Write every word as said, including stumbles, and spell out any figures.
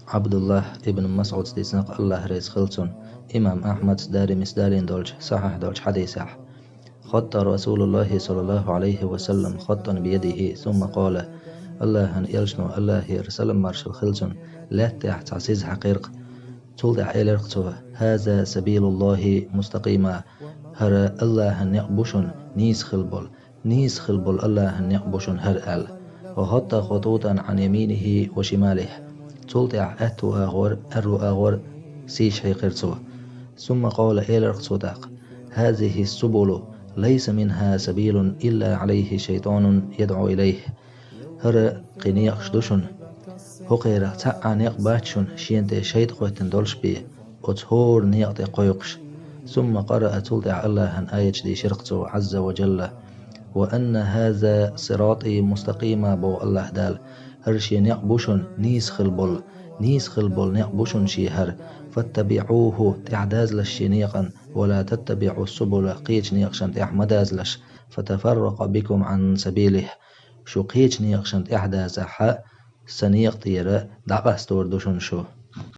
Абдуллах ибн Масъудс дийцинарг, Аллах реза хилва цунна, имам Ахьмадс Даримис далийна долчу сахьихь долчу хьадисехь: خط رسول الله صلى الله عليه وسلم خطا بيده ثم قال: Аллахьан элчано, Аллахера салам-маршалла хуьлда цунна, лаьттахь цхьа сиз хьаькхира-кх. Цул тӀаьхьа элира-кх цо: هذا سبيل الله مستقيما, хӀара Аллахьан некъ бу шуна нийса хилла болу, нийса хилла болу Аллахьан некъ бу шуна хӀара аьлла. وخط خطوطا عن يمينه وشماله. Цул тӀаьхьа аьтту агӀор, аьрру агӀор сийсаш хьийкхира цо. ثم قال, элира-кх цо тӀаккха: هذه السبل ليس منها سبيل إلا عليه شيطان يدعو إليه. ХӀара кхин некъаш ду шуна. ХӀокхерах цхьа а некъ бац шуна шена тӀе шайтӀа хӀоьттина долуш бен, оцу хӀора некъа тӀе кхойкхуш. ثم قرأ, цул тӀаьхьа Аллахьан аяташ дийшира-кх цо, عز وجل: وأن هذا صراطي مستقيما, боху Аллах Дала, хӀара шен некъ бу шуна нийса хилла болу, нийса хилла болу некъ бу шуна шен хӀара, فاتبعوه, тӀаьхьа дазалаш шен некъан, ولا تتبعوا السبل, кхечу некъашна тӀаьхьа ма дазалаш, فتفرق بكم عن سبيله, шу кхечу некъашна тӀаьхьа дазахь, сан некъа тӀера дӀакъастор ду шуна шу.